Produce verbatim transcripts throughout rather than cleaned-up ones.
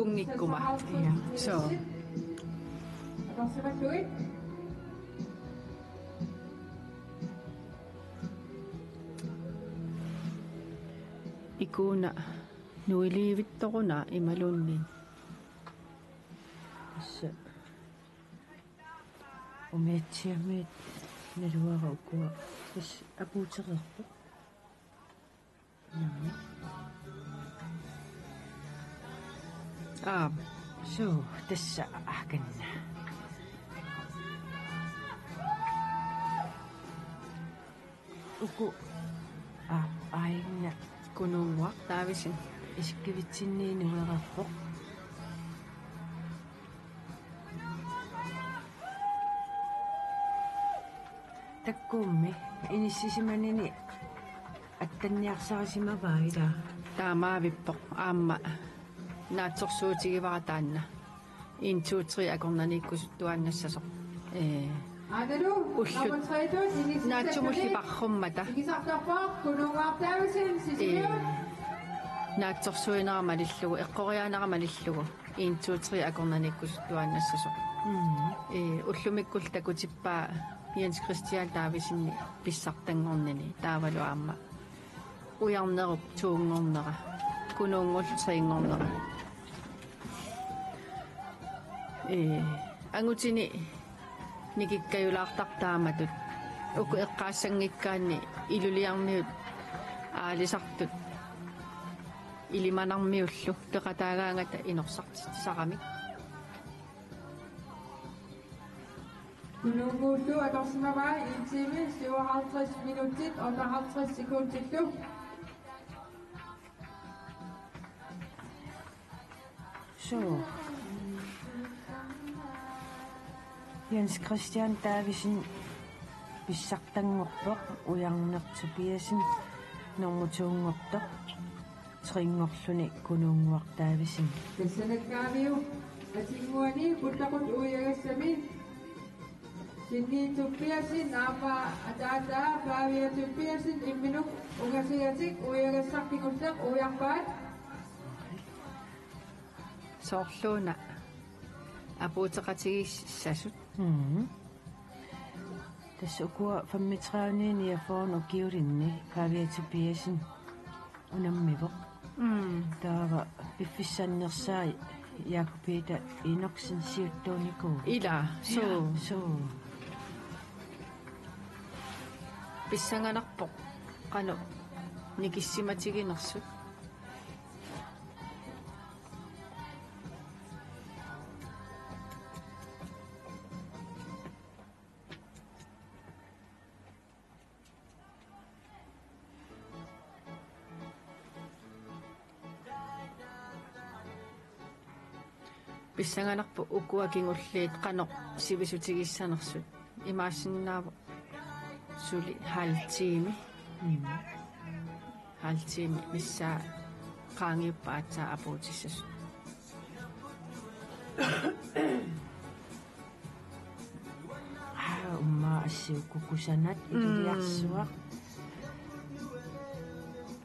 Ungikkuma. Ja. So. Ikuuna nuiliivittoruna imaluunniit. Tassa. Umiatsiamiit naluara ukua. Tassa apuutereerpoq. Aap. So, tassa akanna. Uku. Aap, aajuna. Kunuunnguaq Davidsen. Isikkivitsinnit nuereerpoq. Takkuummi inissisimanini attanniarsarisimavaa, ilaa? Taamaavippoq aamma naatsorsuutigivara taanna. En, to, tre akornanniikkusuttuaannassasoq. Ee, ullut naatsumulli parrummata. Ee, naatsorsuinera malillugu, eqqoriaanera malillugu. En, to, tre akornanniikkusuttuaannassasoq. Mm. Ee, ullumikkullu takutippaa Jens Christian Davidsenip pissartanngornini, taavalu aamma ujarnerup toonngornera, Kunuunngullu treenngornera. Ee, angutini nikikkajulaartartut taamatut. Uku eqqaassanngikkaanni Ilulissarmiut aalisartut Ilimanarmiullu peqataagaangata inorsartissaramik. Kunuunnguullu atorsimavaa en time syvoghalvtreds minutsit otteoghalvtreds sekundillu. So. Jens Christian Davidsen pissartanngorpoq, Ujarneq Tobiassen normu toonngortoq, treenngorluni Kunuunnguaq Davidsen. Tassa nakkaaviup atinnguani pullaqut uiagassami Sinni Tobiassen aamma ataataa Pavia Tobiassen imminut ungasigatik uiagassaq kingulleq uiarpaat. Soorluuna apuuteqatigiissasut. Mhm. Tassa ukua femogtredive niogfyrre ukiulinni Pavia Tobiassen unammivoq. Mm. Taava piffissannersaa Jakob Peter Enoksen siuttuunikuuvoq. Ilaa, suu. Ja, suu. Pissanganarpoq qanoq nikissimatiginersut. Pissanganarpoq ukua kingulliit qanoq sivisutigissanersut. Imaassinnaavoq suli halv time. Mm. Halv time missaa qaangiuppat aatsaat apuutissasut. Aa, ummaa assi uku kusanat. Mm. Ituliarsuaq.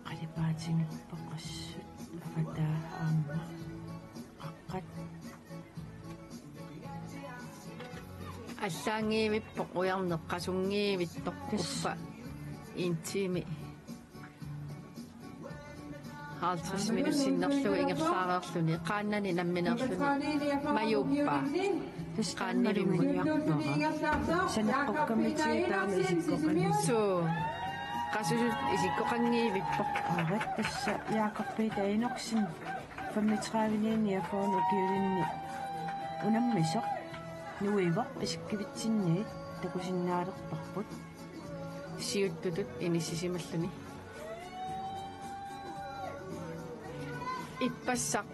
Qalipaatigippaqassut avataa aamma. Qaqqat. Allaanngivippoq Ujarneq, qasunngiivittoq. Tassa. Uffa en time halvtreds minut sinnerlugu ingerlaareerluni, qaannani nammineerluni majuuppaa. Tassa qaannalimmut. Sanaqqukkamitia taama isikkoqanngilaq. Suu. Qasusut isikkoqanngivippoq. Aavat, tassa Jakob Peter Enoksen femogtredive niogfyrre ukiulinni unammisoq. Nuivoq, isikkivitsinnit takusinnaalerparput. Siuttutut inissisimalluni. Ippassaq.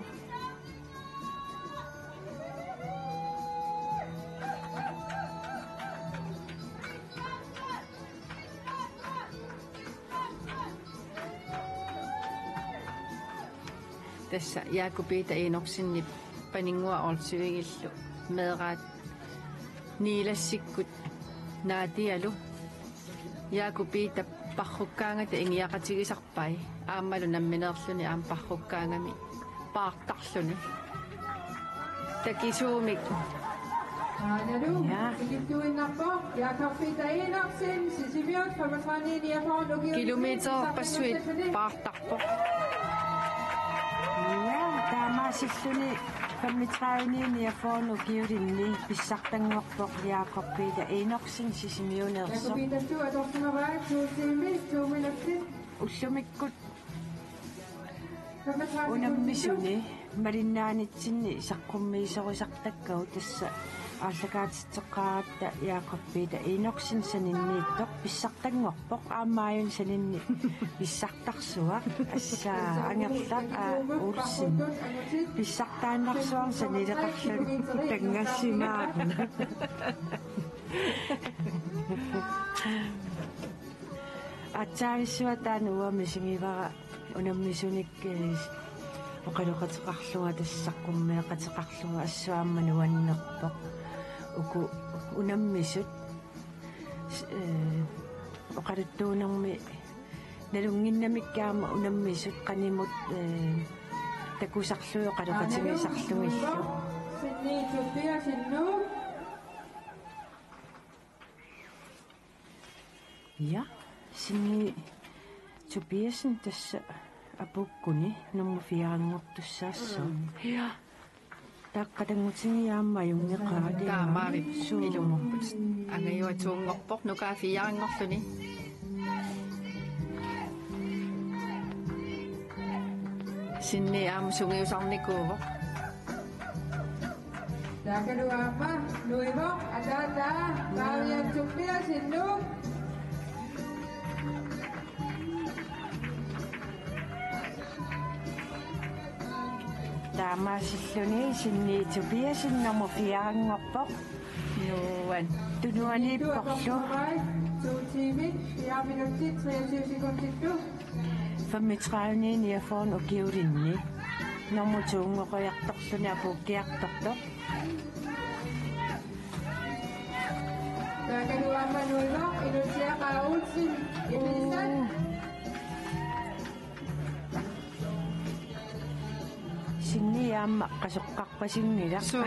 Tassa Jakob Peter Enoksenip paninnguaq Olsvigillu meeraat Niilassikkut Nadialu. Jakob Peter parrukkaangata ingiaqatigisarpai aammalu nammineerluni aamma parrukkaangami paartarluni. Takisuumik. Aanalu, ja, tikittuinnarpoq, Jakob Peter Enoksen, Sisimiut, femogtredive niogfyrre, ukiut. Kilometerpassuit paartarpoq. Ja, taamaasilluni femogtredive niogfyrre ukiulinni pissartanngorpoq Jakob Peter Enoksen Sisimiuneersoq. Jakob Peter, to atorsimavai, to timer, to minutter. Ullumikkut unammisuni malinnaanitsinni saqqummiisorisartakkagut tassa aallakaatitseqqaaratta Jakob Peter Enoksen saninniittoq pissartanngorpoq aamma aajuna saninni pissartarsuaq assa Angerlaq A. Olsen pissartaannarsuarnik sanileqarluni tanngassimaaruna. Aatsaavissuaq taanna uanga misigivara unammisunik, eh, oqaloqateqarlunga tassa saqqummeeqateqarlunga assut aamma nuannerpoq. Uku unammisut, s-, eh, oqaluttuunermi nalunnginnamikkit aamma unammisut qanimut, eh, takusarlugit oqaloqatigisarlugillu. Sinni Tobiassen. Ja, Sinni Tobiassen tassa apuukkuni nummer fire-nngortussaassooq. Mm. Ja. Taakku qatanngutigiit aamma ajunngeqaat. Taamaavippoq. Suu. Ilumorput. Angajua to-nngorpoq, Nuka fire-nngorluni. Sinni aamma sungiusarnikuuvoq. Taakalu aamma nuivoq, ataataa, Pavia Tobiassen. Taamaasilluni Sinni Tobiassen nummer fire-nngorpoq. Nuan. Tunuaniipporlu. To timer, fire minutter, treogtyve sekunder. Femogtredive niogfyrre ukiulinni nummer to-nngoqqaartorluni apuukkiartortoq. Taakalu aamma nuivoq, Inutsiaq A. Olsen, Ilulissat. Sinni aamma qasoqqarpasinngilaq. Suu.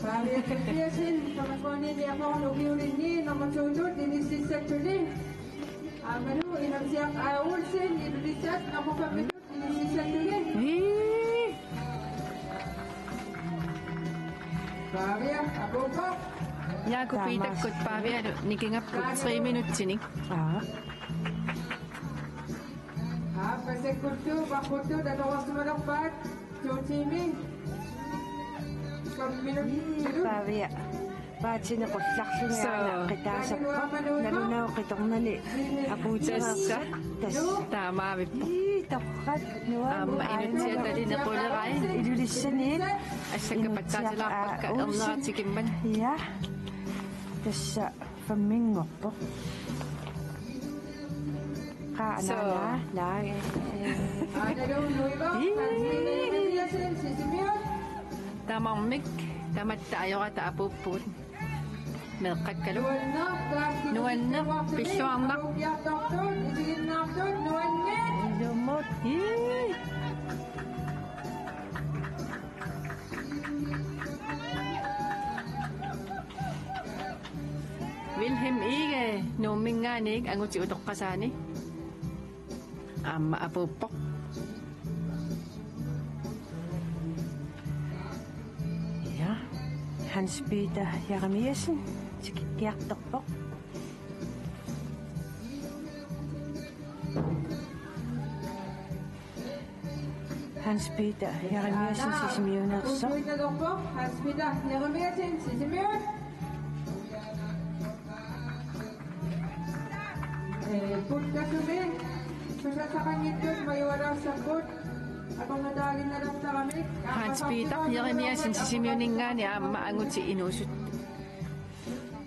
Pavia Tobiassen, femogtredive niogfyrre ukiulinni nummer to-nnut inississattuni. Aammalu Inutsiaq A. Olsen, Ilulissat, nummer fem-innut inississattuni. Ii. Pavia apuuppoq. Jaaku Piitakkut Pavialu nikingapput tre minutsinik. Aa. Aap, massakkut paarputtut atorsimalerpaat, to timer. Fem minutter. Ii, Pavia. Paatini qullarluni. Suu. Aana qitaasarpoq. Nalunaup qitornani apuutigaarput. Tassa. Tassa. Taamaavippoq. Ii, torrak. Nuan. Aamma aina Inutsiaq talinequlerai. Ilulissaniit. Assakka Inutsiaq pattaatilaarpakka A. Olsen. Ernera tikimmat. Ja. Tassa femminngorpoq. Qaa, suu. Naa, naa, naa, eh. Ii. Tamarmik, tamatta ajorata apuuppugut. Meeqqakkalu. Nuanneq, pilluarnaq. Ilumut. Ii. Wilhelm Egede Nuumminngaanniit angutit utoqqasaani aamma apuuppoq. Ja, Hans Peter Jeremiassen tikikkiartorpoq. Hans Peter Jeremiassen Sisimiuneersoq. Hans Peter Jeremiassen Sisimiut. Eh, puttasumi susassaqanngitsut majualaassapput. Akornataaginnalertaramik. Hans Peter Jeremiassen Sisimiuninngaanniit aamma angutit inuusut.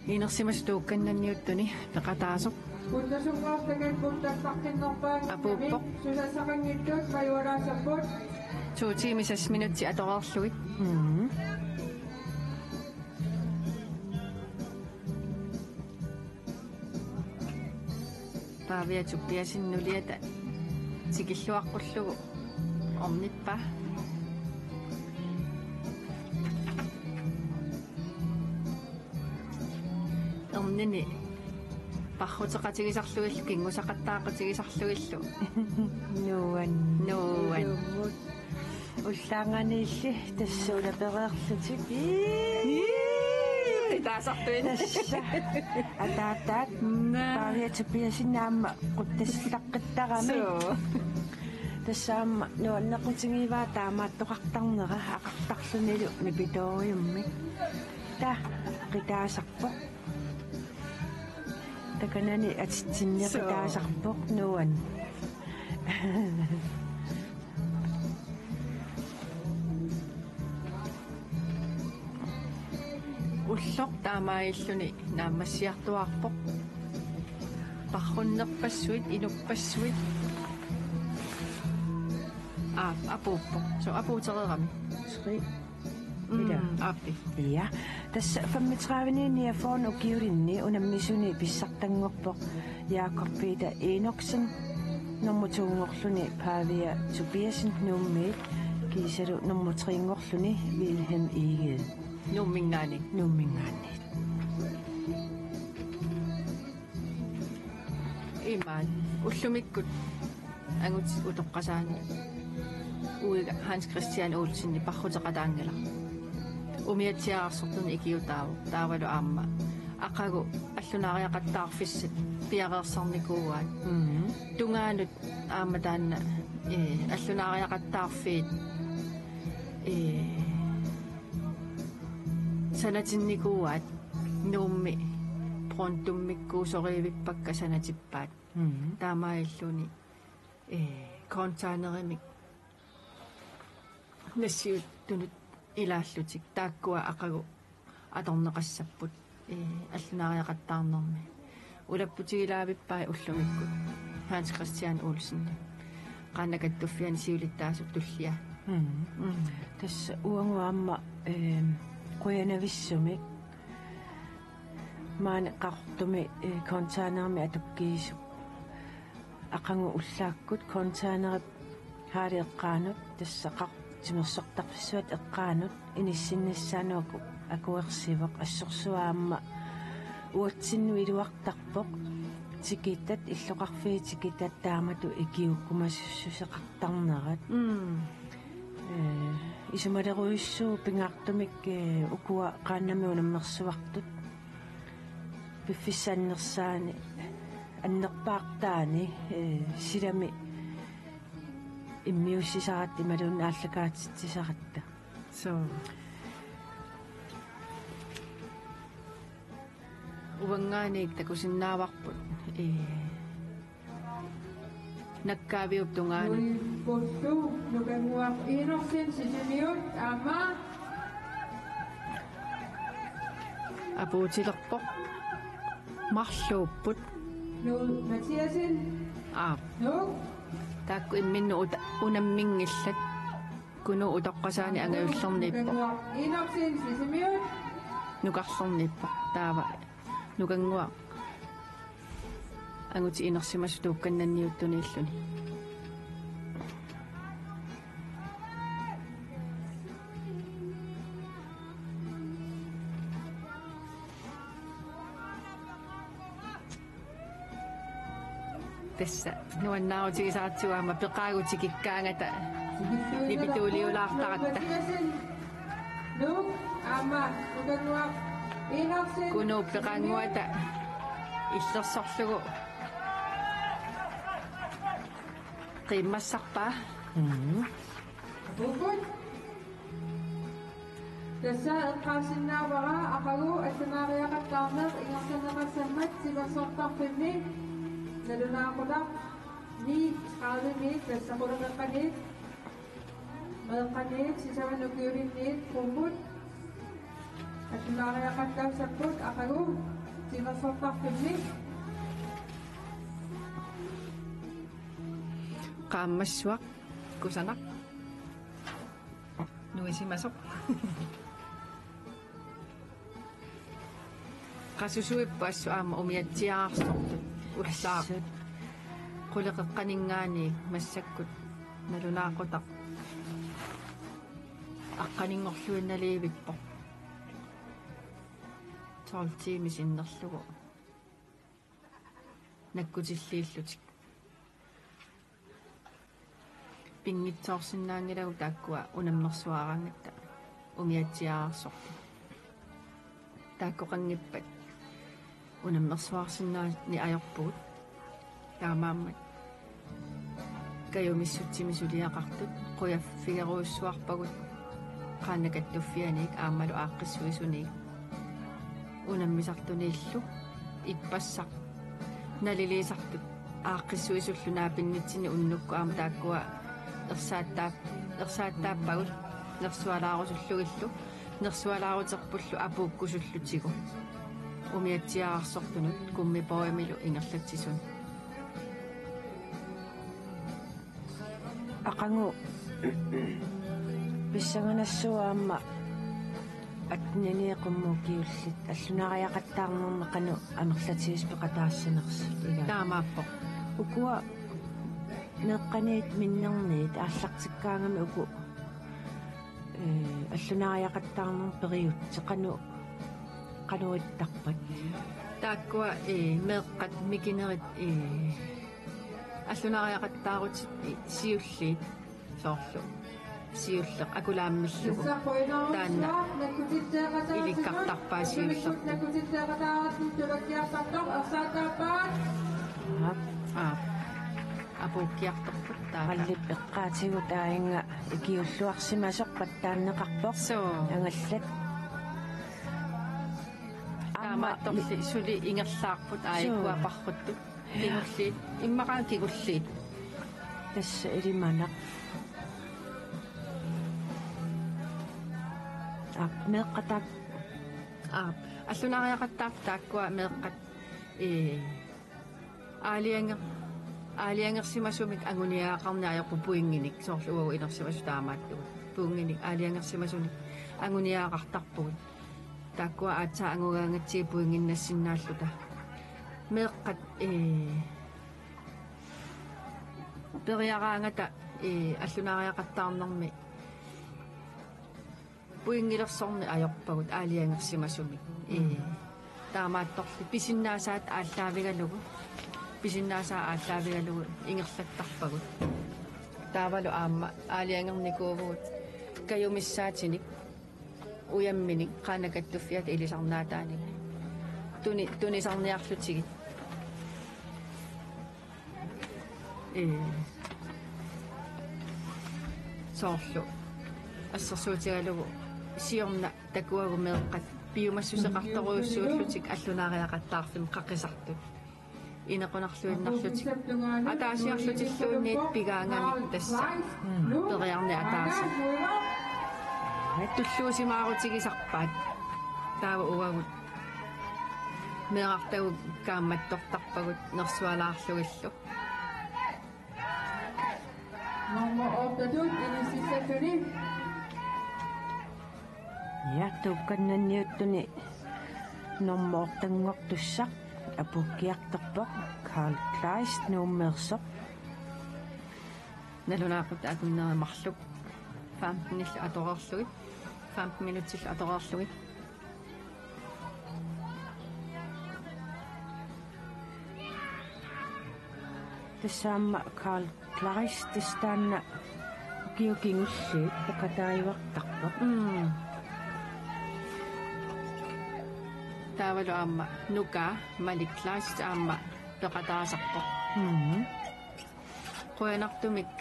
Inersimasut tuukkannanniuttuni peqataasoq. Apuuppoq. To timer seks minutsit atoreerlugit. Mhm. Pavia Tobiassen nuliata tikilluaqqullugu ornippaa. Ornini parruteqatigisarlugillu, kinngusaqattaaqatigisarlugillu. Nuan. Nuan. Ullaanganiilli tassa ulapereerlutik. Ii, taasartuin. Tassa. Ataataat. Naa. Pavia Tobiassen aamma quttassaqqittaraami. Suu. Tassa aamma nuannequtigivaa taamaattoqartarnera aqartarlunilu nipitooriummik. Taa, qitaasarpoq. Takanani atitsinni. Suu. Qitaasarpoq nuan. Ulloq taamaalilluni naammassiartuaarpoq. Parrunnerpassuit, inuppassuit. Aa, apuuppoq. Suu, apuutereerami. Sri. Mm, ila. Aappi. Ja. Tassa femogtredive niogfyrre ukiulinni unammisuni pissartanngorpoq Jakob Peter Enoksen, nummer to-nngorluni Pavia Tobiassen Nuummiit, kiisalu nummer tre-nngorluni Vilhelm Egede. Nuumminngaanniit. Nuumminngaanniit. Imaat, ullumikkut angutit utoqqasaanni uiga Hans Christian Olsen parruteqataanngilaq. Umiatsiaararsortuni ikiuutaavoq, taavalu aamma aqagu allunaariaqattaarfissat piareersarnikuuaat. Mhm. Tungaanut aamma taanna, ee, allunaariaqattaarfiit, ee, sanatinnikuuaat. Nuummi Brøndummikkuusorivippakka sanatippaat. Mhm. Taamaalilluni, ee, containerimik nassiuttunut ilaallutik, taakkua aqagu atorneqassapput, ee, allunaariaqattaarnermi. Ulapputigilaavippai ullumikkut Hans Christian Olsen. Qaannat Kattuffianni siulittaasup tullia. Mhm. Mhm. Tassa uagut aamma, ee, qujanavissumik maani Qaqortumi, ee, containerimi atukkiisup. Aqagu ullaakkut containerip haali eqqaanut, tassa Qaqortumi timersortarfissuata eqqaanut, inissinnissaanik akuersivoq, assorsuaq aamma uatsinnut iluartarpoq. Tikitat, illoqarfiit tikitat taamatut ikiuukkumasussuseqartarnerat. Mm. Ee, isumalerujussuuvoq pingaartumik, ee, ukua qaannamut unammersuartut. Piffissap annersaani, annerpaartaani, ee, silami immiussisaratta imaluunniit aallakaatitsisaratta. Suu. Uanngaanniit takusinnaavarput, ee, nakkaaviup tungaanut. Nul otte, Nukannguaq Enoksen, Sisimiut, aamma. Apuutilerpoq. Marluupput. Knud Mathiassen. Aap. Nuuk. Taakku imminnut uta-, unamminngillat. Kunuup utoqqasaani angajullerniippoq. Nukannguaq Enoksen, Sisimiut. Nukarlerniippoq. Taava Nukannguaq angutit inersimasut tuukkannanniuttuniilluni. Tassa nuannaarutigisaratsigu aamma peqaagut tikikkaangata nipituuliulaartaratta. Kunuup peqaannguata illersorlugu qiimmassarpaa. Mhm. Tassa eqqaassinnaavara aqagu allunaariaqattaarneq ingerlanneqassammat timersortarfimmi nalunaaqutaq ni tredive-miit, tassa quleqeqqaniit, meeqqaniit, sisamat ukiulinniit qummut allunaariaqattaassapput aqagu timersortarfimmi. Qaammassuaq kusanaq. Nuisimasoq. Qasusuippoq assut aamma umiatsiaarsortut. Ullaaq. Assut. Quleqeqqaninngaanniit massakkut nalunaaqutaq. Aqqaninngorluinnaliivippoq. Tolv timer sinnerlugu nakkutilliillutik. Pinngitsoorsinnaanngilagut taakkua unammersuaraangatta umiatsiaararsortut. Taakkoqanngippat unammersuarsinnaanni ajorpugut. Taamaammat kajumissutsimik suliaqartut qujaffigerujussuarpagut qaannat kattuffianniit aammalu aaqqissuisuniit unammisartuniillu ippassaq naliliisartut aaqqissuisullu naapinnitsinni unnukkut aamma taakkua ersaattaa-, ersaattaappagut nersualaarusullugillu nersualaaruterpullu apuukkusullutigu umiatsiaararsortunut Gummibådimilu ingerlatsisunut. Aqagu pissanganassuup aamma attenini qummut ukiullit allunaariaqattaarnermi qanoq amerlatigisut peqataassanersut ilaa. Taamaappoq. Ukua meeqqaniit minnerniit aallartikkaangami uku, ee, allunaariaqattaarnermi periutsit qanoq, qanoq ittarpat? Taakkua, ee, meeqqat mikinerit, ee, allunaariaqattaarutit, ee, siulliit soorlu. Siulleq akulaammillugu. Taanna ilikkartarpaa siullertut. Aap. Aap. Apuukkiartorput taava. Qallip eqqaatigut aajuna ikiulluarsimasoq pattaanneqarpoq. Suu. Angallat. Aamma taamaattorli suli ingerlaarput aajuku. Suu. Aparruttut. Kingulliit. Immaqa kingulliit. Tassa ilimanaq. Aap, meeqqat taak-. Aap, allunaariaqattaartut taakkua meeqqat, ee, aalajanger-, aalajangersimasumik anguniagaqarneq ajorput pointinik, soorlu uagut inersimasut taamaattugut. Pointinik aalajangersimasunik anguniagaqartarpugut. Taakkua aatsaat angugaangatsigit pointinnassinnaalluta. Meeqqat, ee, periaraangata, ee, allunaariaqattaarnermi pointilersorneq ajorpagut aalajangersimasumik. Ee, mm. Taamaattorli pisinnaasaat aallaavigalugu, pisinnaasaat aallaavigalugu ingerlattarpagut. Taavalu aamma aalajangernikuuvugut kajumissaatinik, ujamminik, qaannat kattuffiata ilisarnaataanini. Tuni-, tunisarniarlutigit. Ee. Soorlu. Assersuutigalugu siorna takuagut meeqqat piumassuseqartorujussuullutik allunaariaqattaarfimmut qaqisartut. Inequnarluinnarlutik. Ataasiarlutilluunniit pigaangamik tassa. Mm. Periarneq ataaseq. Tulluusimaarutigisarpaat. Taava uagut. Meerartagut kaammattortarpagut nersualaarlugillu. Nummer otte, du, inississatuni. Ja, tuukkannanniuttuni nummer otte-nngortussaq apuukkiartorpoq Carl Kleist Nuummeersoq. Nalunaaqutaq akunneri marluk femtenillu atoreerlugit, femten minutsillu atoreerlugit. Tassa aamma Carl Kleist tassa taanna ukiut kingulliit peqataajuartarpoq. Mm. Taavalu aamma Nuka Malik Kleist aamma peqataasarpoq. Mm. Qujanartumik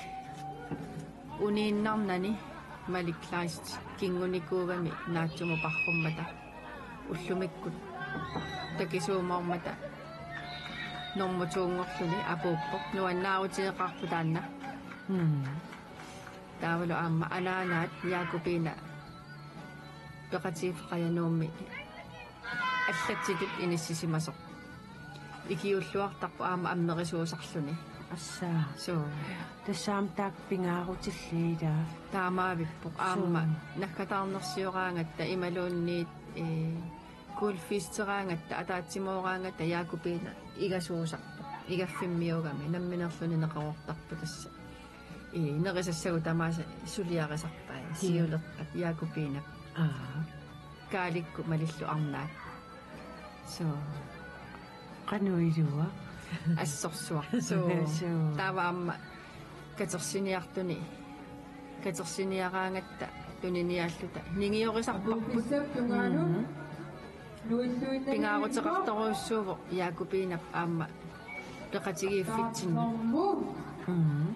uniinnarnani Malik Kleist kingunikuugami naatsumut parrummata ullumikkut takisuumoormata nummer to-nngorluni apuuppoq, nuannaarutigeqaarpoq taanna. Mm. Taavalu aamma anaanaat Jakobine peqatigiiffeqarfik Nuummi allatsitut inissisimasoq. Ikiuulluartarpoq aamma amerisuusarluni. Assaa. Suu. Tassa aamma taakku pingaarutillit ilaa. Taamaavippoq aamma. Suu. Naggataarnersioraangatta imaluunniit, ee, guldfishteraangatta, ataatsimooraangatta Jakobine igasuusarpoq. Igaffimmiugami nammineerluni neqeroortarpoq tassa. Ee, nerisassagut tamaasa suliarisarpai. Kii. Siuleqqat Jakobinep. Aa. Kaalikkut malilluarnaat. So. Qanoq iluaq? Assorsuaq. So. So. Taava aamma katersiniartuni. Katersiniaraangatta tuniniaalluta. Ningiorisarparput. Mhm. Pingaaruteqartorujussuuvoq Jakobinap aamma peqatigiiffitsinni. Mhm.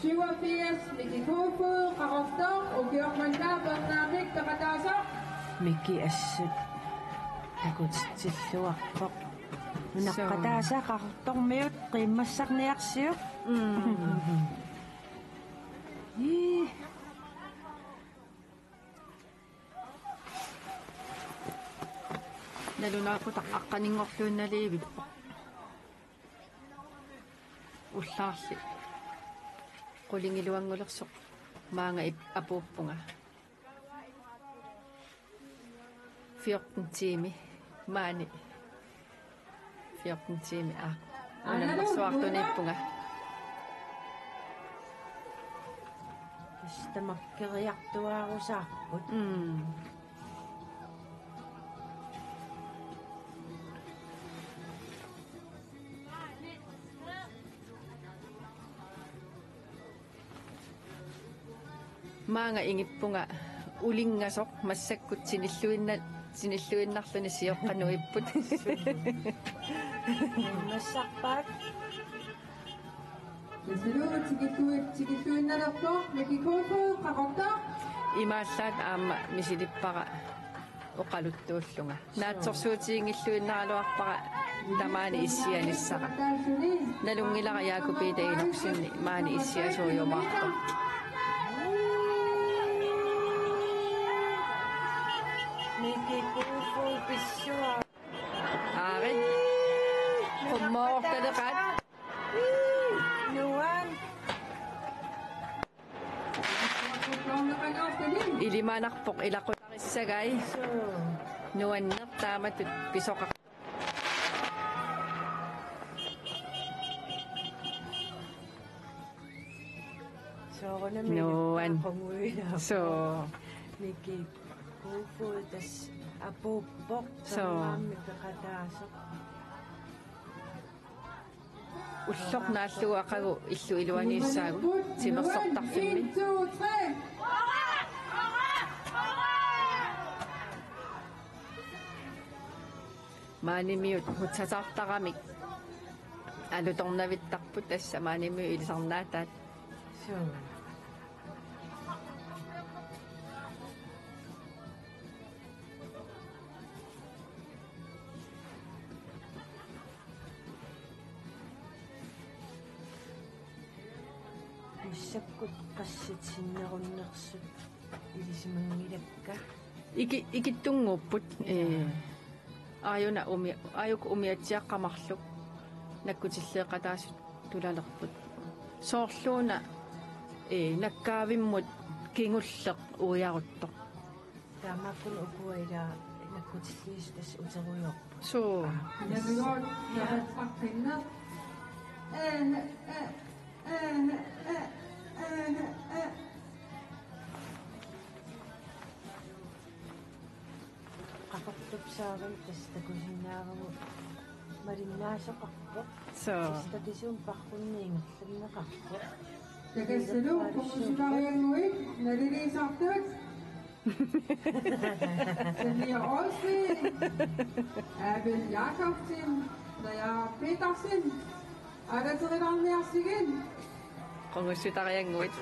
Syvogfirs, Miki Kofod, Qaqortoq, ukioq manna Bernamik peqataasoq. Miki assut takutitsilluarpoq. Nunaqqataasa Qaqortormiut qiimmassarniarsiuk. Mm. Ii. Nalunaaqutaq aqqaninngorluinnaliivippoq. Ullaarli qulingiluanngulersoq maanga ip-, apuuppunga. Fjorten tiimi maani. Fjorten tiimi aa. Unammersuartuniippunga. Tassa tamakkeriartuaarusaarput. Mm. Maanga ingippunga ulinngasoq massakkut sinilluinna-, sinilluinnarluni sioqqanuipput. Massarpaat. Tikilluit-, tikilluinnalerpoq, Miki Kofod, Qaqortoq. Imaallaat aamma misilippara oqaluttuullunga. Naatsorsuutiginngilluinnaraluarpara tamaani issianissara. Nalunngilara Jakobine Enoksenip maani issiasuujumaartoq. Miki Kofod pissuaq. Aari. Qummoortaleqaat. Nuan. Ilimanarpoq ilaqutarissagai. Nuanneq taamatut pisoqartoq. Soorunami. Nuan. Qunguilaarpoq. Soo. Miki Kofod tassa apuuppoq. Soo. Taamaammat peqataasoq. Ulloq naallugu aqagu illup iluaniissaagut timersortarfimmi. Maanimiut hutsatartaramik alutornavittarput, tassa maanimiut ilisarnaataat. Suu. Massakkut qassit sinnerunnersut ilisimanngilakka. Iki-, ikittunnguupput. Ee. Aajuna umi-, aajuku umiatsiaq qamarlu nakkutilleeqataasut tulalerput. Soorluuna, ee, nakkaavimmut kingulleq uiaruttoq. Taamaakkulu ukua ila nakkutilliisut tassa uterujoorput. Suu. Aa. Nalunngilaq napassaqqinnaq. Ee, ee, ee, ee, ee, ee. Qaqortup saavani tassa takusinnaavagut malinnaasoqarpoq. Soo. Tassa takisuumik paqqunniingerlanneqarpoq. Takassalu, qungusutariannguit naliliisartut. Sania Olsen, Abel Jakobsen, Naja Petersen. Aalaterilaarniarsigit. Qungusutariannguit.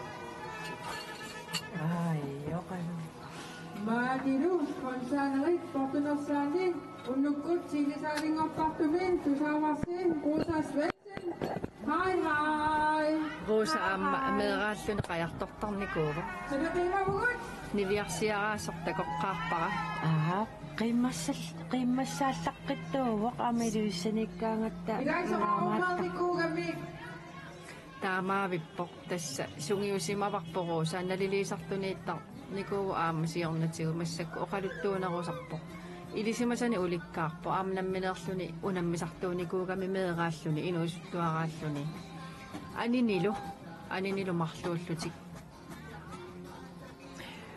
Ai, oqalu. Maanilu sponsorerit portunersaanni unnukkut tiigisaalinngartartumi tusaavarsi Rosa Svendsen. Hai, hai. Rosa aamma meeraalluni qajartortarnikuuvoq. Sanaqimavugut. Niviarsiaraasoq takoqqaarpara. Aa, qiimmassal-, qiimmassaallaqqittuuvoq aamma Ilulissaniikkaangatta. Ilaisa naamaattar-, Rosa nikuugami. Taamaavippoq tassa sungiusimavarput Rosa naliliisartuniittarnikuuvoq aamma siornatigut massakkut oqaluttuunerusarpoq. Ilisimasani ulikkaarpoq aamma nammineerluni unammisartuunikuugami meeraalluni inuusuttuaraalluni. Aninilu, aninilu marluullutik.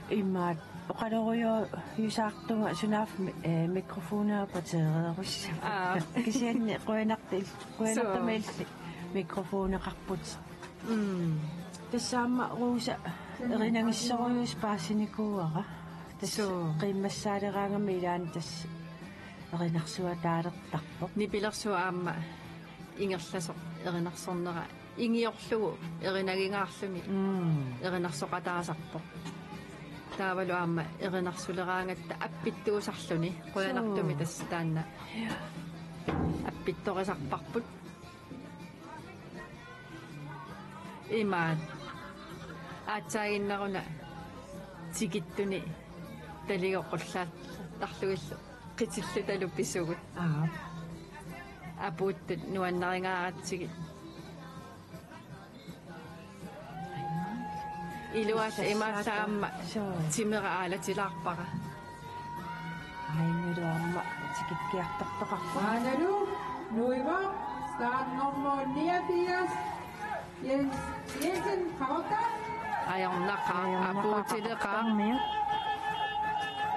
Imaat oqalorujuusaartunga sunaaffa mi-, eh, mikrofonia pateereerus. Aa. Kisianni qujanartil-, qujanartumik illit mikrofoneqarputit. Mm. Tassa aamma Rosa erinagissorujussuaq paasinikuuara. Tassa Suu. Qiimmassaaleraangami ilaanni tassa erinarsuataalertarpoq. Nipilersuaq aamma ingerlasoq erinarsornera ingiorlugu erinagingaarluni Mm. erinarsoqataasarpoq. Taavalu aamma erinarsuleraangatta appittuusarluni qujanartumik Suu. Tassa taanna Ja. appittorisarparput. Imaat. Aatsaaginnaruna tikittuni taligoqqullaattarlugillu qitillutalu pisugut. Aa. Apuuttut nuannarigaaratsigit. Iluaat imaallaat aamma Suu. Timera aalatilaarpara. Aajuna aamma tikikkiartortaqarpoq. Aanalu, nuivoq, startnummer niogfirs, Jens Jensen, Qaqortoq. Ajornaqaaq, Ajornaqaaq, apuutileqaaq. Qaqortormiut.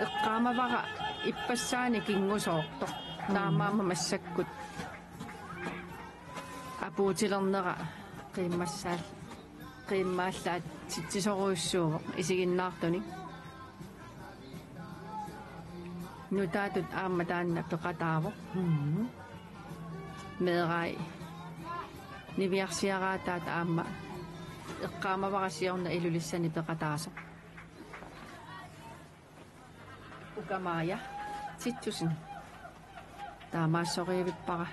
Eqqaamavara ippassaani kingusoortoq. Mm. Taamaammat massakkut apuutilernera qiimmassaal-, qiimmaallaatsitsisorujussuuvoq isiginnaartunik. Nutaatut aamma taanna peqataavoq. Mhm. Meerai niviarsiaraataat aamma eqqaamavara siorna Ilulissani peqataasoq. Uka Maja Titussen. Taamaassorujuuppara.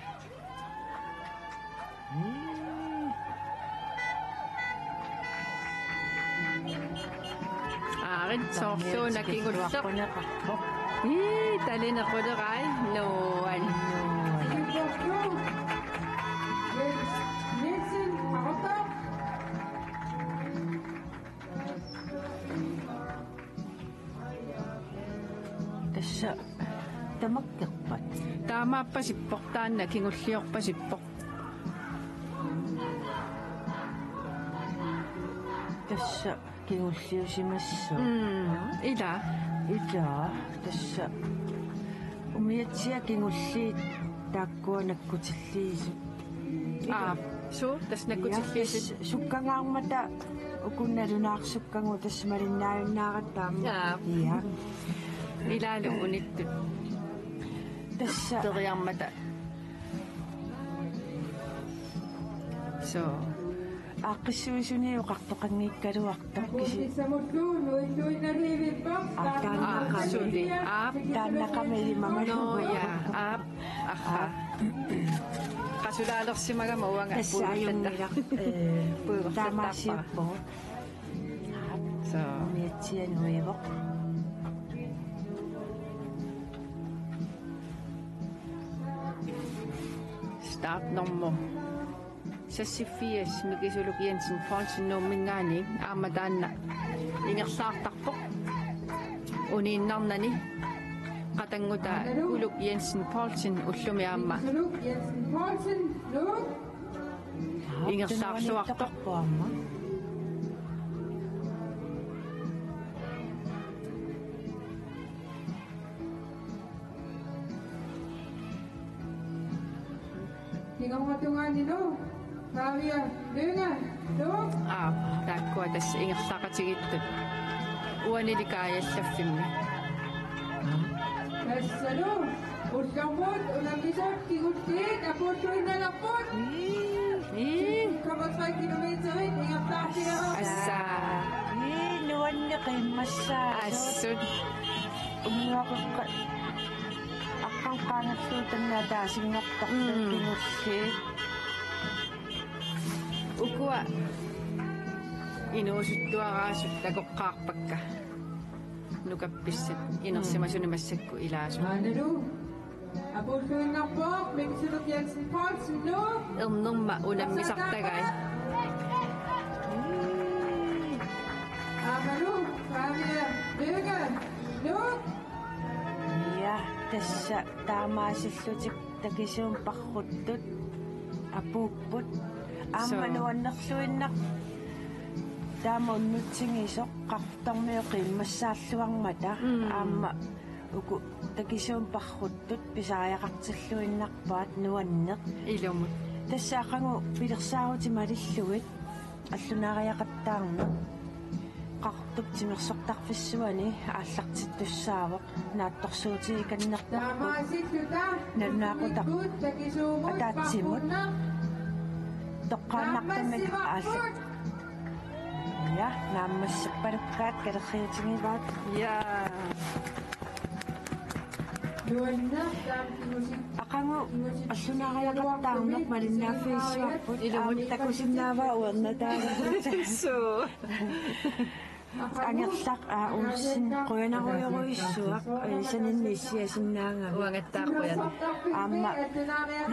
Aarit soorluuna kingulleq. Ii, talineq qulerai. Nuan. Tassa tamakkerpat. Taamaappasippoq, taanna kingulliorpasippoq. Tassa kingulliusimassooq. Mm, ila. Ila, tassa. Umiatsiaq kingulliit taakkua nakkutilliisut. Aa, suu, tassa nakkutilliisut. Ja, tassa sukkangaarmata uku nalunaarsukkavut tassa malinnaajunnaaratta aamma. Jaa. Ja. Ilaalu unittut. Tassa. Teriarmata. Suu. Aaqqissuisuni oqartoqanngikkaluartoq kisi. Aa, taannaqami. Aa, suli. Aap. Taannaqami ilimama. Nå, ja. Aap. Aha. Qasulaalersimagama uanga. Tassa puigulluta. Ajunngilaq. Eh, puigorluta taamaasiuppugut. Suu. Umiatsiaq nuivoq. Startnummer seksogfirs, Mikisuluk Jensen Poulsen Nuumminngaanniit, aamma taanna ingerlaartarpoq. Uniinnarnani qatanngutaa Uluk Jensen Poulsen ullumi aamma Uluk Jensen Poulsen, Uluk. Ingerlaarluartoq. Kingornatungaani Nuuk, Flavia Lynge, Nuuk. Aap, taakkua tassa ingerlaqatigiittut. Uanili kaajallaffimmi. Tassalu ullormut unammisut kingulliit apuulluinnalerput. Ii. Ii. Komma tre kilometerit ingerlaartigalugu. Assa. Ii, nuanneq qiimmassaaq. Assut. Unnuaqeqqa-, aqqan qaangerlugu taanna ataasinngortarpoq. Mm. Kingulliit. Ukua inuusuttuaraasut takoqqaarpakka. Nukappissat inersimasunik massakkut ilaasut. Aanalu. Apuulluinnarpoq Mikisuluk Jensen Poulsen, Nuuk. Ernerma unammisartagai. Aammalu Flavia Lynge, Nuuk. Ja, tassa taamaasillutik takisuumik parruttut apuupput. Aamma Suu. Nuannerluinnaq- Taama unnussinngisoq Qaqortormiut qiimmassaalluarmata. Mm. Aamma uku takisuumik parruttut pisariaqartilluinnarpaat nuanneq. Ilumut. Tassa aqagu pilersaarutit malillugit allunaariaqattaarneq Qaqortup timersortarfissuani aallartittussaavoq, naatsorsuutigikannerparput. Nalunaaqutaq ataatsimut toqqaannartumik aalla-, ja, naammassipalukkaat kalerriutigivaat. Ja. Aqagu allunaariaqattaarneq malinnaaffigissavavut. Ilumut. Aamma takusinnaavaa uernataagassutaa. Suu. Angerlaq A. Olsen, qujanarujorujussuaq, eh, saninni issiasinnaagavit. Uangattaaq qujan. Aamma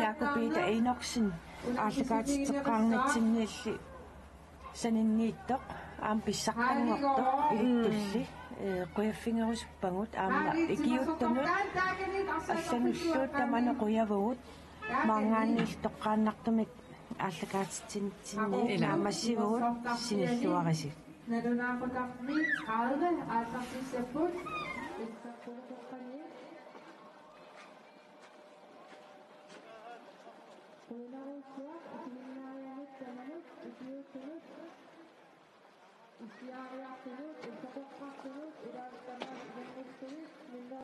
Jakob Peter Enoksen, aallakaatitseqqaarnitsinniilli saninniittoq, aamma pissartanngortoq ilittulli, eh, qujaffigerusuppagut, aamma ikiuuttunut allanullu tamanut qujavugut, maanngaanniillu toqqaannartumik aallakaatitsinitsinni. Ilaa. Naammassivugut, sinilluaritsi. Nalunaaqutaq B tredive aallartissapput. Qujanarujussuaq isiginnaariarit tamanut ikiuuttunut. Issiaariartunut, illoqeqqartunut, ilaa tamaat ilanngullugu, minner-,